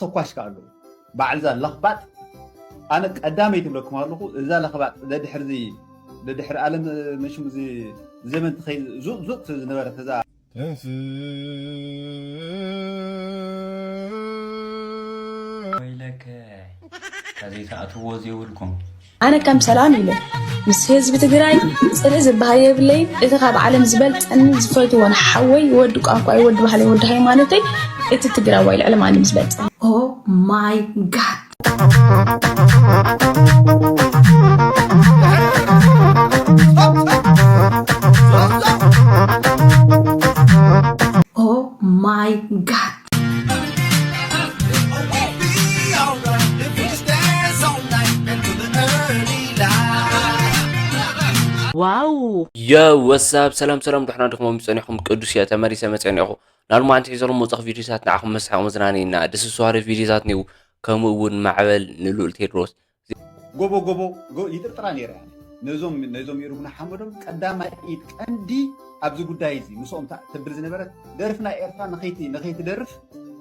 ተኳሽ ከኣ ኣለዉ። በዓል እዛ ለኽባጥ፣ ኣነ ቀዳመይ ትብለኩም ኣለኹ፣ እዛ ለኽባጥ ደድሕርዚ፣ ደድሕሪ ኣለም መሽም እዚ ዘመን ትኸይድ ዙቕ ዙቕ ዝነበረት እዛ። ወይለከ፣ ከዘይትኣትዎ ዘይብልኩም። ኣነ ከም ሰላም ኢለ ምስ ህዝቢ ትግራይ ጽልኢ ዝበሃል የብለይን። እቲ ካብ ዓለም ዝበልጸኒ ዝፈትዎን ሓወይ፣ ወዲ ቋንቋይ፣ ወዲ ባህለይ፣ ወዲ ሃይማኖተይ፣ እቲ ትግራዋይ ልዕሊ ማንም ዝበልጸኒ። Oh my God. Oh my God. Wow. Yo, what's up? ሰላም ሰላም፣ ድሕና ድኹም ጸኒኹም? ቅዱስ እየ ተመሊሰ መጸ እኒኹ። ናብ ሎማዓንቲ ሒዘሎም መውጻኽ ቪዲዮታት ንዓኹም መስሓቕ መዝናነይና ደስ ዝሰዋረ ቪዲዮታት ኒው፣ ከምኡ እውን ማዕበል ንልኡል ቴድሮስ። ጎቦ ጎቦ ጎ- ይጥርጥራ ነይረ። ነዞም ነዞም ይርጉና ሓመዶም ቀዳማይ ኢድ ቀንዲ ኣብዚ ጉዳይ እዚ ምስኦም ታ- ትብል ዝነበረት ደርፊ ናይ ኤርትራ ንኸይቲ ንኸይትደርፍ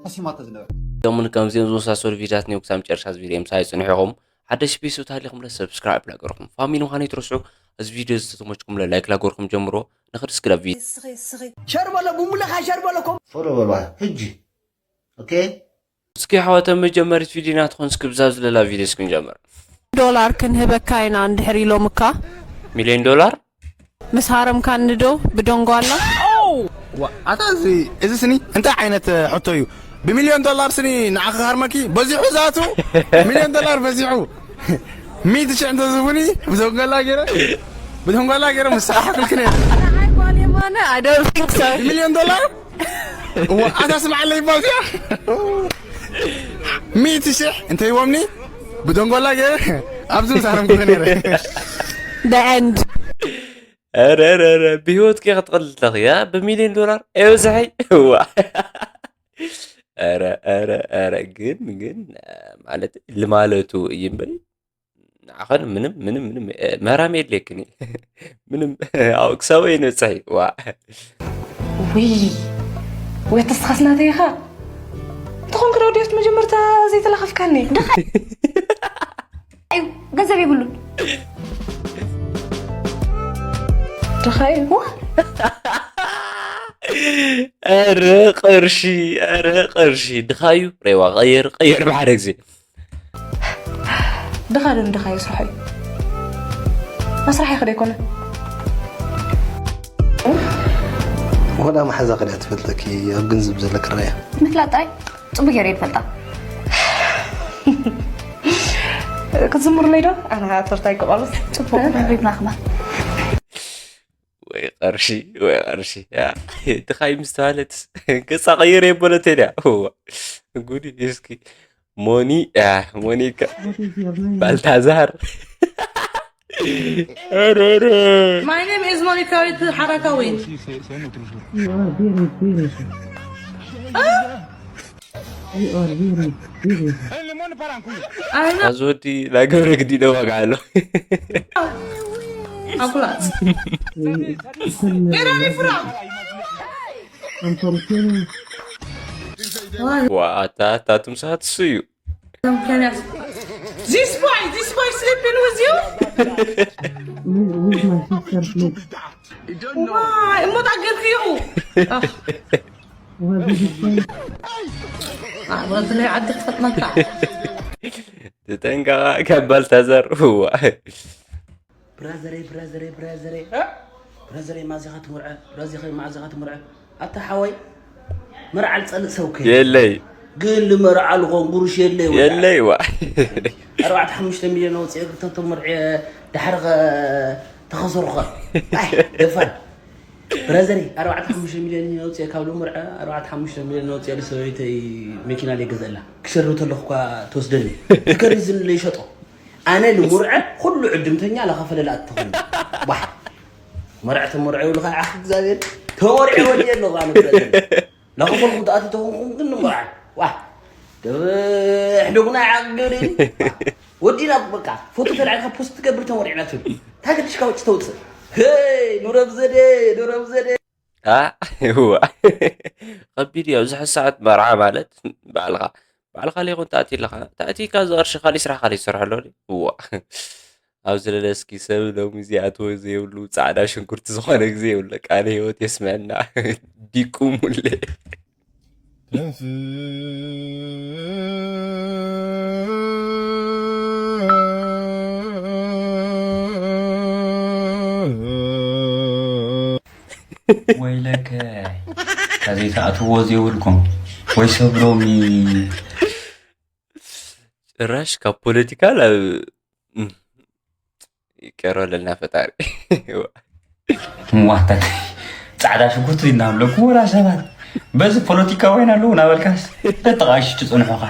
ተሲማቶ ዝነበረት። ከምኡን ከምዚኦም ዝመሳሰሉ ቪዲዮታት ኒው ክሳብ መጨረሻ እዚ ቪዲዮ ምሳይ ጽንሑ ኢኹም። ሓደሽ ቤተሰብ ታሊኹም ለ ሰብስክራይብ ላገርኩም ፋሚሊ ምዃን ይትረስዑ። እዚ ቪዲዮ ዝተተመችኩም ለ ላይክ ላገርኩም ጀምሮ። ንኽድ እስክዳ ቪዲዮ ሸር በሎ ቡምብለኻ ሸር በሎ ኮም ፎሎ በሏ ሕጂ። ኦኬ እስኪ ኣሕዋተ መጀመሪት ቪዲዮ ናትኹን እስኪ ብዛ ዝለላ ቪዲዮ እስኪ ንጀምር። ዶላር ክንህበካ ኢና እንድሕር ኢሎምካ ሚልዮን ዶላር ምስ ሃረምካ እንዶ ብደንጓላ ኣታ እዚ እዚ ስኒ እንታይ ዓይነት ሕቶ እዩ? ብሚልዮን ዶላር ስኒ ንዓኺ ሃርመኪ በዚሑ ዛቱ ሚልዮን ዶላር በዚሑ ሚእቲ ሽሕ እንተዝህቡኒ ብደንጓላ ገይረ ብደንጓላ ገይረ ምሳሓክልክ ነይረ ንዓይ ጓል የማነ I don't think so ሚልዮን ዶላር ኣታ ስምዓለይ ባዚያ ሚእቲ ሽሕ እንተይቦምኒ ብደንጎላ ገይረ ኣብዚ ምሳረምኩ ነይረ The end ኧረ ኧረ ኧረ ብህይወት ከ ክትቕልል ኣለኺ ያ ብሚልዮን ዶላር ኣይበዝሐይ እዋ ኧረ ኧረ ኧረ ግን ግን ማለት ልማለቱ እዩ እምበሪ ንዓኸን ምንም ምንም ምንም መራም የድልየክን እዩ ምንም ኣብ ክሳበ ይንብፅሕ እዩ ዋ ውይ ወይ ተስኻስናተይ ኢኻ እንተኾንክ ዶድዮስ መጀመርታ ዘይተላኸፍካኒ ድኻ እዩ ገንዘብ የብሉን ድኻ እዩ ኧረ ቅርሺ ኧረ ቅርሺ ድኻዩ ሬዋ ቀየር ቀየር ብሓደ ግዜ ድኻ ዶ ንድኻ እዩ ስርሖ እዩ መስራሕ ይኽደ ኣይኮነ ወላ መሓዛ ክዳ ትፈልጠኪ ኣብ ግንዝብ ዘለክረያ ምፍላጥ ጥራይ ጽቡቅ ገይረ ይፈልጣ ክትዝምሩለይ ዶ ኣነ ቶርታ ይቆባሉስ ጽቡቅ ሪብና ክማ ወይ ቅርሺ ወይ ቅርሺ ድኻይ ምስ ተባለት ገጻ ቀይር የበለተን እያ ጉዲ እስኪ ሞኒ ሞኒካ ባልታዛር My name is Monica with Harakawin. You are very, very. You are very, very. ኣዚ ወዲ ናይ ገብረ ግዲ ደዋጋ ኣሎ ኣኩላት ሜራኒ ፍራው ዋ ኣታ ኣታ ትምሳት እሱ እዩ This boy, this boy sleeping with you? With, with my sister, please. Why? እሞ ታገርክዩ What did you say? ወዲ ናይ ዓዲ ክፈጥነካ ትጠንቀቓ ካብ ባልታዛር እዋ ብራዘረይ ብራዘረይ ብራዘረይ ብራዘረይ ማዚኻ ትምርዐ ብራዚኻ ማዕዘኻ ትምርዐ ኣታ ሓወይ መርዓ ልፀልእ ሰብከ የለይ ግን ልመርዓ ልኾን ጉሩሽ የለይ ወላ የለይ ዋ ኣርባዕተ ሓሙሽተ ሚልዮን ኣውፅኤ ክልተ ተመርዕየ ዳሕር ኸ ተኸሰሩኸ ኣይ ደፋር ብራዘረይ ኣርባዕተ ሓሙሽተ ሚልዮን ኣውፅኤ ካብ ልምርዐ ኣርባዕተ ሓሙሽተ ሚልዮን ኣውፅኤ ልሰበይተይ መኪና ለይገዘላ ክሸርብ ተለኹ እኳ ትወስደኒ ትከሪዝን ለይሸጦ ኣነ ልሙርዐ ኩሉ ዕድምተኛ ለኸፈለ ለኣትተኹም ባሕ መርዐ ተመርዐ ይብሉኻ ዓኽ እግዚኣብሔር ተመርዐ ወዲየ ኣለኹ ኣነ ብረዘን ለኸፈልኩም ተኣቲ ተኾንኩም ግን ንመርዐ ዋ ደብሕ ደጉና ዓቕ ገብርኤል ወዲና በቃ ፎቶ ተልዓልካ ፖስት ትገብር ተመሪዕና ትብል እንታይ ገዲሽካ ውጭ ተውፅእ ሄይ ኑረብ ዘዴ ኑረብ ዘዴ ከቢድ እዩ ኣብዚ ሕዚ ሰዓት መርዓ ማለት ባዕልኻ ባዕልኻ ሌኹን ተኣትዩ ኣለኻ። ተኣትዩ ካብ ዝቕርሺ ካሊእ ስራሕ ካሊእ ትሰርሖ ኣሎ ድዩ? እዋ። ኣብ ዝለለስኪ ሰብ ሎሚ እዚኣትዎ ዘይብሉ ጻዕዳ ሽንኩርቲ ዝኾነ ግዜ የብሉ። ቃለ ህይወት የስምዐና። ዲቁ ሙሌ። ወይለከ፣ ከዘይትኣትዎ ዘይብልኩም ወይ ሰብ ሎሚ። ጭራሽ ካብ ፖለቲካ ናብ፣ እም፣ ይቀረለልና ፈጣሪ። ዋታት ጻዕዳ ሽጉርቲ እናብለኩ ወላ ሰባት በዚ ፖለቲካ ወይን ኣለዉ እናበልካስ፣ በቲ ቀሺ ትጽንሑኻ።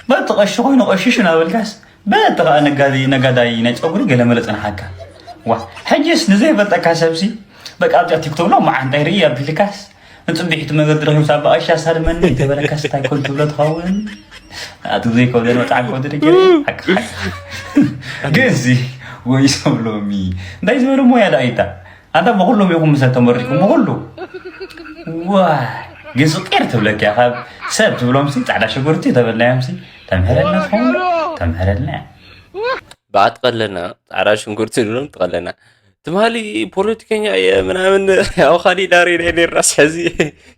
በቲ ቀሺ ኮይኑ ቀሺሹ እናበልካስ፣ በቲ ኸኣ ነጋዲ-፣ ነጋዳይ ናይ ጸጉሪ ገለ መለ ጽንሓካ። ዋ፣ ሕጅስ ንዘይፈልጠካ ሰብሲ፣ በቃ ኣብዚኣ ቲክቶክ ሎ መዓንጣይ ርኢ ኣቢልካስ፣ ንጽቢሒቱ መገዲ ረኺቡ ሳባ ቀሺ ኣሳድመኒ እንተበለካስ እንታይ ኮን ትብሎ ትኸውን? ኣቲ ዘይከብደን ወጣዕን ከብዲ ደገ ሓቂ ሓቂ። ግን እዚ ወይ ሰብ ሎሚ እንታይ ዝበለ ሞያ ደኣ ይታ? ኣንታ ብኹሎም ኢኹም ምሰ ተመሪኩም ብኹሉ። ዋይ፣ ግን ስቂር ትብለኪ እያ። ካብ ሰብ ትብሎምሲ ጻዕዳ ሽጉርቲ ተበልናዮምሲ ተምሕረልና ትኸውን። ተምሕረልና እያ። ብኣትቐለና፣ ጻዕዳ ሽንኩርቲ ንብሎም ትቐለና። ትማሊ ፖለቲከኛ እየ ምናምን፣ ያው ካሊእ ዳሬ ናይ ኔርናስ፣ ሕዚ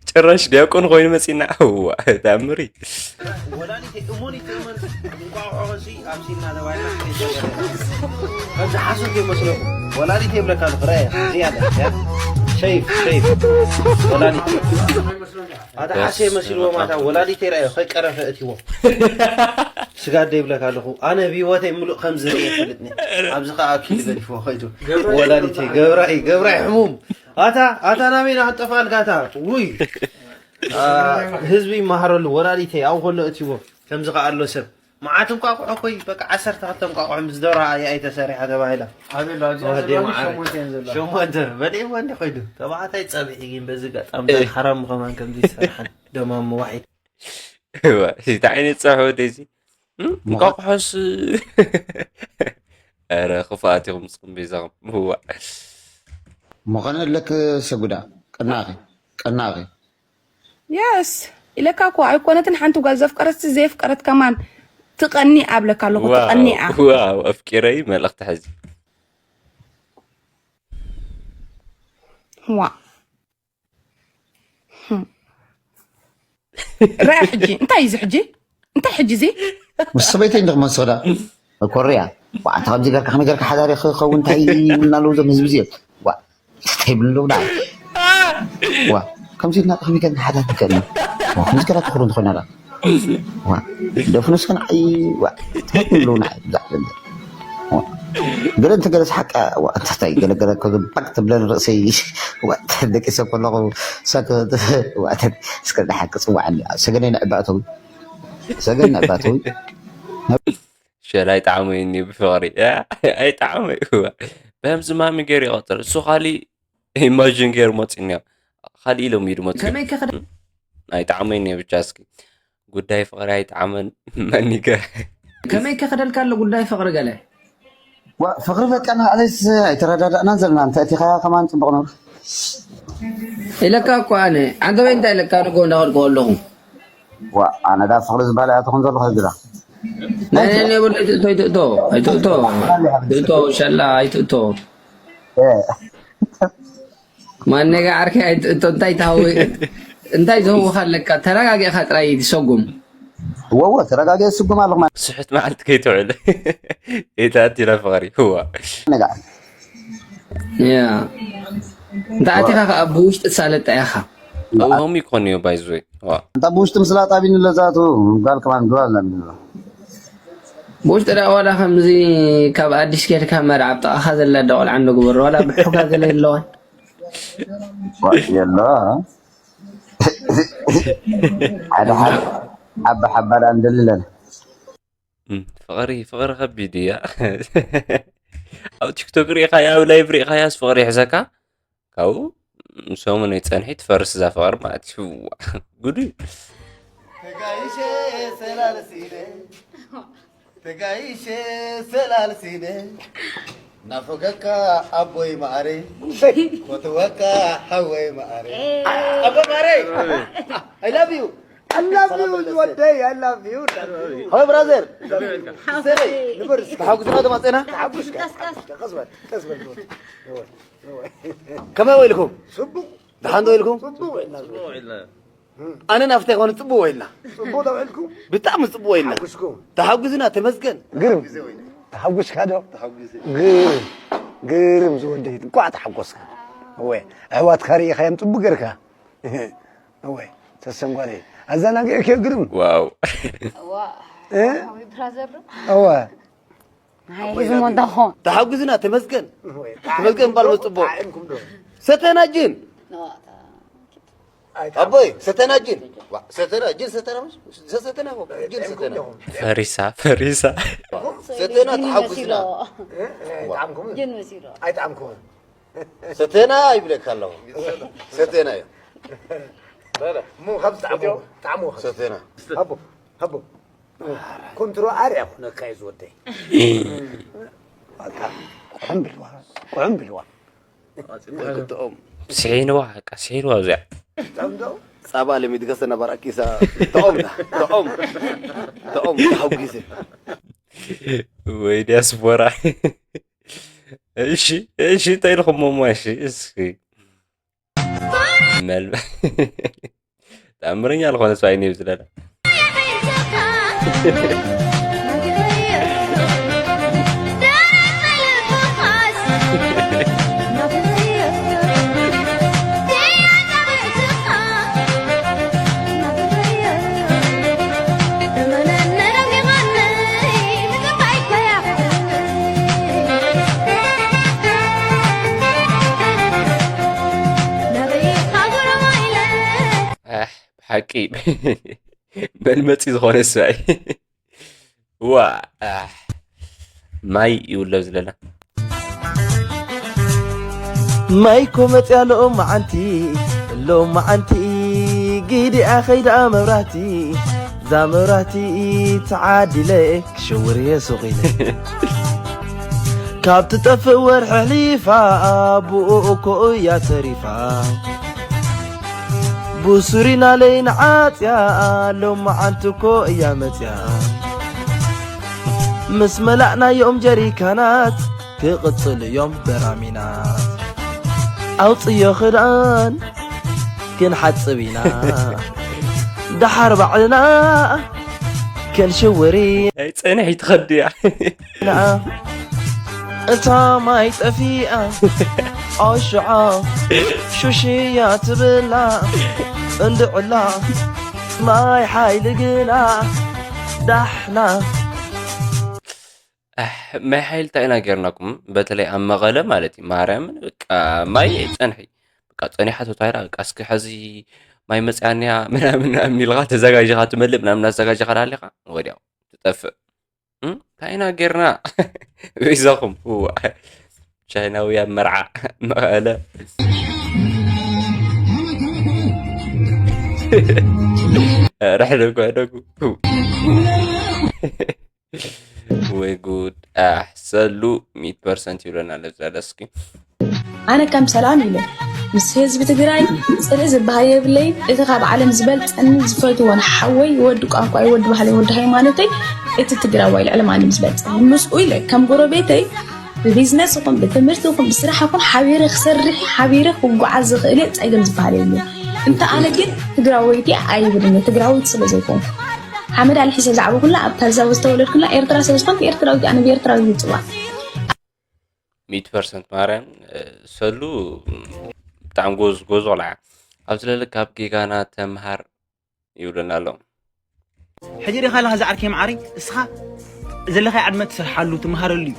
ጭራሽ ዲያቆን ኮይኑ መጺና። እዋ፣ ተኣምሪ። ወላዲተይ እሙን ይትእመን፣ እንቋቑሖ ኸዚ ኣብዚ እናተባህለ ከይተገበረ። ከምዚ ሓሶት ይመስለኩም። ወላዲተይ ይብለካ ኣለኹ፣ ርኣየ፣ እዚኣ ኣለ፣ ያ። ሸይፍ፣ ሸይፍ። ወላዲት። ኣታ ሓሴ መሲልዎ ማታ ወላዲተይ ርኣዮ፣ ከይቀረፈ እትዎ። ስጋደ ይብለካ ኣለኹ። ኣነ ብህይወተይ ምሉእ ከም ዝርኢ ይፈልጥኒ። ኣብዚ ኸኣ ኣኪሉ ገዲፍዎ ኸይዱ። ወላዲተይ፣ ገብራይ፣ ገብራይ ሕሙም። ኣታ፣ ኣታ ናበይና ክትጠፍኣልካ ኣታ? ውይ። ኣ፣ ህዝቢ ይመሃረሉ። ወላዲተይ ኣብኡ ከሎ እትዎ። ከምዚ ኸኣ ኣሎ ሰብ። መዓት እንቋቑሖ ኮይ፣ በቃ ዓሰርተ ክልተ እንቋቑሖ ምስ ደርሆ እያ ኣይተሰሪሓ ተባሂላ። ኣበሎ፣ ኣብዚ ወዲ ዘለዋ መዓረ። ሸሞንተ እየን ዘለዋ። ሸሞንተ፣ በሊዕዎ እንዲ ኸይዱ። ተባዕታይ ጸብሒ ግን በዚ ኣጋጣሚ እ። ሓራም ምዃን ከምዚ ይሰርሓን። ደማሙ ዋሒድ። እዋ፣ እዚ እንታይ ዓይነት ጸብሒ ወደይ እዚ? እም? ምዃን እንቋቑሖስ? ኧረ፣ ክፉኣት ኢኹም ንስኹም በይዛኹም። እዋ። ምዃን ኣለክ ሰጉዳ። ቀናኺ፣ ቀናኺ። የስ፣ ኢለካ እኮ ኣይኮነትን ሓንቲ ጓል ዘፍቀረትሲ ዘየፍቀረት ከማን ትቐኒ ኣብለካ ኣለኹ፣ ዋው፣ ትቐኒኣ። ዋው፣ ኣፍቂረይ መልእኽቲ ሕዚ። ዋ። ህም። ርኣ ሕጂ፣ እንታይ እዩ እዚ ሕጂ? እንታይ ሕጂ እዚ? ምስ ሰበይተይ እንዲ ክመንስኽዳ? ኮርያ፣ ዋ፣ ኣንታ ከምዚ ገርካ፣ ከመይ ገርካ ሓዳሪ ክኸውን እንታይ ይብልና ኣለዉ እዞም ህዝቢ እዚኦም? ዋ፣ እንታይ ይብሉ ኣለዉ ንዓይ? ዋ፣ ከምዚ ኢልና ከመይ ገርና ሓዳር ንክእል? ዋ፣ ከምዚ ገራ ትኽሩ እንተኾይና ደኣ? ዋ፣ ደፍኑ እስከ ንዓይ፣ ዋ፣ እንታይ ይብሉ ኣለዉ ንዓይ? ብዛዕባ ገለ እንተ ገለ ዝሓቃ፣ ዋ፣ እንታይ ገለ ገለ እኮ ባክ ትብለን ርእሰይ፣ ዋ፣ ደቂሰ ከለኹ፣ ሰክ-፣ ዋ፣ እስከ ንሓቂ ጽዋዕኒ። ሰገነይ ንዕባእተዊ፣ ሰገን ንዕባእተዊ። ሸል ኣይጠዓመይኒ ብፍቕሪ። ኣይጠዓመይ። ዋ። በምዚ ማሚ ገይሩ ይቐጽል። እሱ ካሊእ ኢማጂን ገይሩ መጺኒ። ካሊእ ኢሎም እዩ መጺኡ። ከመይ ከ ክደ- ኣይጠዓመይኒ ብቻ እስኪ። ጉዳይ ፍቕሪ ኣይጠዓመን መኒገ። ከመይ ከ ክደልካ ኣሎ ጉዳይ ፍቕሪ ገለ? ዋ፣ ፍቕሪ በቃ ንባዕለይስ ኣይተረዳዳእናን ዘለና። እንተ እቲኻ ከማን ጽቡቕ ነሩ። ኢለካ እኮ ኣነ። ኣንተ በይ እንታይ ኢለካ ንጎ እንዳኸድኩ ኣለኹ። ዋ፣ ኣነ ዳ ፍቕሪ ዝበሃል ኣያ ትኹን ዘለኹ ህዝቢ ዳ። ናይ፣ ናይ፣ ናይ፣ ኣይትእቶ፣ ኣይትእቶ፣ ኣይትእቶ። ኣይትእቶ፣ ሸላ፣ ኣይትእቶ። እ። ማነጋ ዓርከይ፣ ኣይትእቶ፣ እንታይ ትሃዊ-፣ እንታይ ዝህውኻ ኣለካ? ተረጋጊእኻ ጥራይ ትሰጉም። እወ፣ እወ፣ ተረጋጊአ ዝስጉም ኣለኹ ማለት። ስሕት መዓልቲ ከይትውዕል። እታ ኣቲና ፍቕሪ፣ እዋ። ነጋ። ያ። እንተ ኣቲኻ ከኣ ብውሽጢ ትሳለጥ ኢኻ። እዎም ይኮን እዩ፣ by the way። ዋ። እንታ ብውሽጢ ምስላጥ ኣቢኒ ለዛቱ፣ ጓል ከማን ጓል ነብሎ። ብውሽጢ ደኣ ዋላ ከምዚ ካብ ኣዲስ ጌርካ መርዓ ኣብ ጥቓኻ ዘላ ደቆልዓ እንዶ ግበሮ፣ ዋላ ብሑጋ ገለ የለዋን። ዋ፣ የለዋ። ሓደ ሓደ፣ ሓባ ሓባ ደኣ እንደልለን። እም፣ ፍቕሪ፣ ፍቕሪ ከቢድ እያ። ኣብ ቲክቶክ ሪኢኻያ፣ ኣብ ላይቭ ሪኢኻያስ ፍቕሪ ይሕዘካ? ካብኡ ሰሙን ኣይትጸንሒ ትፈርስ እዛ ፍቕሪ ማለት እዩ። ዋ፣ ጉድ እዩ። ተጋይሸ ሰላልሲነ፣ ተጋይሸ ሰላልሲነ፣ ናፈቀካ ኣቦይ ማዕረይ፣ ፈትወካ ሓወይ ማዕረይ። ኣቦ ማዕረይ፣ I love you። I love you ዝወደይ፣ I love you። ሆይ ብራዘር ንበር እስኪ። ተሓጉስና ተማፀና። ተሓጉስ ቀስ በል ቀስ በል። ከመይ ውዒልኩም? ጽቡቕ ደሓን ዶ ውዒልኩም? ጽቡቕ ወይና ኣነ ናፍታ ይኮነ ጽቡቕ ውዒልና። ጽቡቕ ተውዕልኩም ብጣዕሚ ጽቡቕ ውዒልና። ሓጉስኩም ተሓጉስና ተመስገን። ግርም ተሓጉስካ ዶ? ግርም ግርም ዝወደይ እንኳዕ ተሓጎስካ። እወ ኣሕዋትካ ርኢኻዮም ጽቡቅ ጌርካ። እወ ተሰንጓለይ ኣዘናጊዕክዮ ግርም። ዋው ዋ እ? ወይ ብራዘር ዶ እወ ናይ ህዝሞ እንዳኾን ተሓጉስና ተመስገን። ተመስገን ባል መጽቦ። ጣዕምኩም ዶ ሰተና ጅን ነዋታ ኣቦይ ሰተና ጅን። ዋ፣ ሰተና ጅን ሰተና መስ ሰተና እኮ ጅን ሰተና። ፈሪሳ ፈሪሳ ሰተና ተሓጉስና። ጣዕምኩም ጅን መሲሎ ኣይጣዕምኩም ሰተና ይብለካ ኣለኹ። ሰተና እዩ። እሞ ካብ ጣዕሙ ጣዕሙ ሰተና ሃቦ ሃቦ ኮንትሮ ኣርያ ኮነካ እዩ ዝወደይ ቁሕም ብልዋ ቁሕም ብልዋ ክጥኦም ስሒንዋ በቃ ስሒንዋ እዚኣ ጠምዶ ጻባ ለሚድ ከሰና ባራኪሳ። ተኦም ተኦም ተኦም ተሓጉስ። ወይ ዲያስፖራ እሺ እሺ እንታይ ኢልኹሞ እሞ እሺ እስኪ መልበ ተኣምረኛ ዝኾነ ሰብኣይ ነብ ዝለና ኣሕ ብሓቂ መልመፂ ዝኾነ ሰብኣይ ዋ ኣሕ ማይ ይውለብ ዝለና ማይ ኮ መፅያ ሎም መዓንቲ ሎም መዓንቲ ግዲኣ ኸይዳ መብራህቲ እዛ መብራህቲ ተዓዲለ ክሸውር እየ ሱቕ ኢለ ካብ ትጠፍእ ወርሒ ኣሕሊፋ ብኡ እኮ እያ ተሪፋ ብሱሪና ለይ ንዓፅያ ሎም መዓንቲ እኮ እያ መፅያ ምስ መላእናዮም ጀሪካናት ክቕፅሉ እዮም በራሚናት ኣውፅዮ ክዳን ክንሓፅብ ኢና ደሓር ባዕልና ክንሽውር ናይ ፀንሒ ትኸዱ እያ ኢና እታ ማይ ጠፊኣ ኣሽዓ ሹሽያ ትብላ እንድዕላ ማይ ሓይሊ ግና ዳሕና ኣሕ፣ ማይ ሓይሊ እንታይ ኢና ጌርናኩም? በተለይ ኣብ መቐለ ማለት እዩ። ማርያምን በቃ ማይ ጸንሒ በቃ ጸኒሓ ተታይራ በቃ እስኪ ሕዚ ማይ መጽኣኒያ ምናምን ምናምን ኢልካ ተዘጋጅኻ ትመልእ ምናምን ኣዘጋጅኻ ዳሊኻ ወዲያው ትጠፍእ። እም? እንታይ ኢና ጌርና? በይዛኹም እዋ ቻይናውያን መርዓ መቐለ ርሕለ ጓደጉ ወይ ጉድ ኣሕ ሰሉ ሚእቲ ፐርሰንት ይብለና ለብዛ ደስኪ ኣነ ከም ሰላም ኢለ ምስ ህዝቢ ትግራይ ፅልኢ ዝበሃል የብለይን። እቲ ካብ ዓለም ዝበልፀኒ ዝፈትዎን ሓወይ ወዲ ቋንቋይ ወዲ ባህለይ ወዲ ሃይማኖተይ እቲ ትግራዋይ ልዕሊ ማንም ዝበልፀኒ ምስኡ ኢለ ከም ጎረቤተይ ብቢዝነስ ይኹን ብትምህርቲ ይኹን ብስራሕ ይኹን ሓቢረ ክሰርሕ ሓቢረ ክጓዓዝ ዝኽእል እየ። ፀገም ዝበሃል የብለይን። እንተ ኣነ ግን ትግራወይቲ ኣይብልን እየ። ትግራወይቲ ስለ ዘይኮንኩ ሓመድ ኣልሒሰ ዝዓበኹላ ኣብታ ዛው ዝተወለድኩላ ኤርትራ ስለ ዝኾንኩ ኤርትራዊት ኣነ ብኤርትራዊ ይፅዋዕ። ሚእቲ ፐርሰንት ማርያም ሰሉ ብጣዕሚ ጎዝ ጎዝ ቆልዓ ኣብዚ ለለ ካብ ጌጋና ተምሃር ይብለና ኣሎ ሕጂ ዲኻ ኣለኻ ዝዓርከይ መዓረይ እስኻ ዘለኻይ ዓድመ ትሰርሓሉ ትመሃረሉ እዩ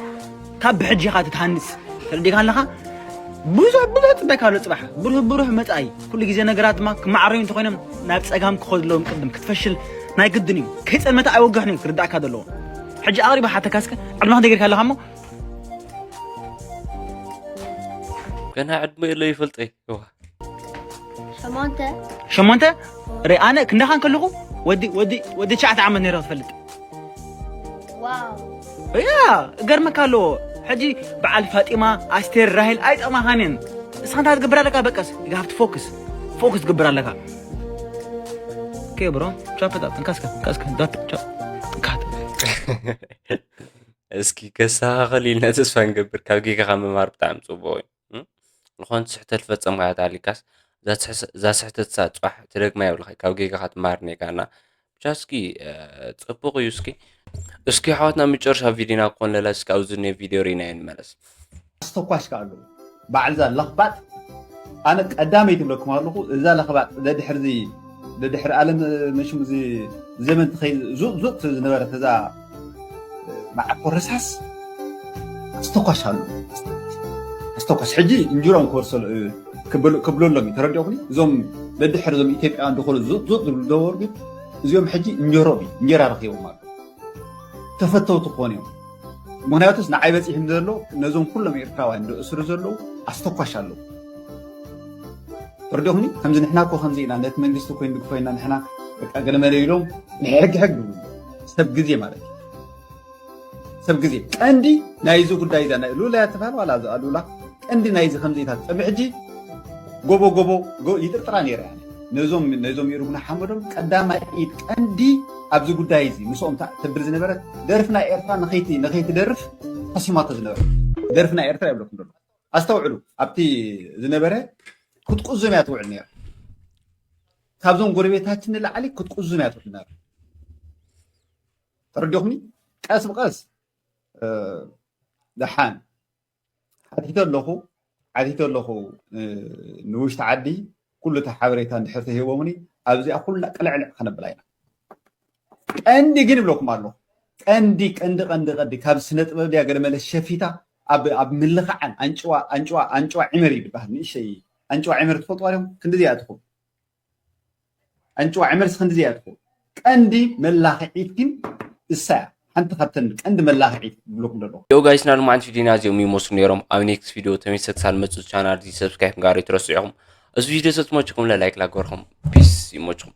ካብ ብሕጂ ኢኻ ትትሃንፅ ተረዲኻ ኣለኻ ብዙሕ ብዙሕ ፅበካ ኣሎ ፅባሕ ብሩህ ብሩህ መፃኢ ኩሉ ግዜ ነገራት ድማ ክመዓረዩ እንተኮይኖም ናብ ፀጋም ክኸዱ ኣለዎም ቅድም ክትፈሽል ናይ ግድን እዩ ከይፀልመታ ኣይወግሕን እዩ ክርዳእካ ዘለዎ ሕጂ ኣቕሪባ ሓተካ እስከ ዕድመ ክንደይ ጌርካ ኣለኻ እሞ ገና ዕድመ የለ ይፈልጠይ ሸሞንተ ሸሞንተ ርእ ኣነ ክንዳኻ እንከለኹ ወዲ ወዲ ወዲ ትሽዓተ ዓመት ነይረ ትፈልጥ ዋው እያ እገርመካ ኣለዎ ሕጂ በዓል ፋጢማ ኣስቴር ራሄል ኣይጠቕማኻን እየን እስኻ እንታይ ትገብር ኣለካ በቀስ you have to focus focus ትገብር ኣለካ Okay, bro. Chop it up. እንካስከ፣ እንካስከ፣ ዳት፣ ቻፕ፣ እንካት። እስኪ ከስተኻኸል ኢልና ተስፋ ንገብር። ካብ ጌጋኻ ምምሃር ብጣዕሚ ጽቡቕ እዩ። እም? ዝኾነ ስሕተት ዝፈጸምካያ ተሃሊካስ፣ እዛ ትሕስ-፣ እዛ ስሕተት እሳ ጽባሕ ትደግማ የብልኻ። ካብ ጌጋኻ ትምሃር ኔጋና። ብቻ እስኪ፣ እ፣ ጽቡቕ እዩ። እስኪ፣ እስኪ ኣሕዋትና፣ መጨረሻ ቪድዮና ክኾን ለላ፣ እስኪ ኣብዚ ዝኒኦ ቪድዮ ርኢናዮ ንመለስ። ኣስተኳሽ ከኣ ኣለዉ። በዓል እዛ ለኽባጥ፣ ኣነ ቀዳመይ ትብለኩም ኣለኹ። እዛ ለኽባጥ ደድሕርዚ፣ ደድሕሪ ኣለም መሽም እዚ ዘመን ትኸይ ዙቕ ዙቕ ዝነበረት እዛ መዓኮ ረሳስ ኣስተኳሽ ኣሎ። ኣስተኳሽ ሕጂ እንጀሮም ክወርሰሉ ክብሉ፣ ክብሉ ኣሎም እዩ። ተረዲኦኩኒ? እዞም ደድሕሪ እዞም ኢትዮጵያውያን ዝኾኑ ዙቕ ዙቕ ዝብሉ ነበሩ፣ ግን እዚኦም ሕጂ እንጀሮም እዩ። እንጀራ ረኺቦም ኣሎ። ተፈተውቲ ክኾኑ እዮም። ምክንያቱስ ንዓይ በፂሕም ዘሎ ነዞም ኩሎም ኤርትራውያን ዝእስሩ ዘለዉ ኣስተኳሽ ኣለዉ። ተረዲኦኩኒ? ከምዚ ንሕና እኮ ከምዚ ኢና፣ ነቲ መንግስቲ እኮ ንድግፎ ኢና፣ ንሕና በቃ ገለመለ ኢሎም ንሕግሕግ ዝብሉ ሰብ ግዜ ማለት እዩ። ሰብ ግዜ ቀንዲ ናይዚ ጉዳይ እዛ ናይ ሉላ እያ ትበሃል ዋላ እዛ ሉላ ቀንዲ ናይዚ ከምዚታት ቅድሚ ሕጂ ጎቦ ጎቦ ጎ-፣ ይጥርጥራ ነይረ እያ። ነዞም፣ ነዞም ይርጉና ሓመዶም ቀዳማይ ኢድ ቀንዲ ኣብዚ ጉዳይ እዚ ምስኦም ታ-፣ ትብል ዝነበረት ደርፊ ናይ ኤርትራ ንኸይቲ-፣ ንኸይትደርፍ ተሲማቶ ዝነበረ ደርፊ ናይ ኤርትራ ይብለኩም ዘሎ። ኣስተውዕሉ፣ ኣብቲ ዝነበረ ክትቁዝም እያ ትውዕል ነይራ። ካብዞም ጎረቤታችን ንላዕሊ ክትቁዝም እያ ትውዕል ነይራ። ተረዲኹምኒ? ቀስ ብቀስ፣ እ፣ ደሓን ሓቲተ ኣለኹ፣ ሓቲተ ኣለኹ፣ እ፣ ንውሽጢ ዓዲ ኩሉ እቲ ሓበሬታ እንድሕር ተሂቦምኒ ኣብዚኣ ኩላ ቅልዕልዕ ከነብላ ኢና። ቀንዲ ግን ይብለኩም ኣለኹ፣ ቀንዲ፣ ቀንዲ፣ ቀንዲ፣ ቀንዲ ካብ ስነ ጥበብ ድያ ገለ መለ ሸፊታ ኣብ፣ ኣብ ምልኽዓን ኣንጭዋ፣ ኣንጭዋ፣ ኣንጭዋ ዒመር እዩ ዝበሃል። ንእሸይ ኣንጭዋ ዒመር ትፈልጥዋ ዲኹም? ክንድዚ እያ ትኹም። ኣንጭዋ ዒመርስ ክንድዚ እያ ትኹም። ቀንዲ መላኽዒት ግን እሳ እያ። ሓንቲ ካብተን ቀንዲ መላኽዒት ይብለኩም ዘለኹ። ዮ ጋይስ፣ ናይ ሎማዓንቲ ቪድዮና እዚኦም ይመስሉ ነይሮም። ኣብ ኔክስት ቪድዮ ተመልሰ ክሳብ ንመጽእ ቻናል እዚ ሰብስክራይብ ምግባር ኣይትረስዑ ኢኹም። እዚ ቪድዮ ተዝመችኩም ለ ላይክ ላገርኩም። ፒስ፣ ይመችኩም።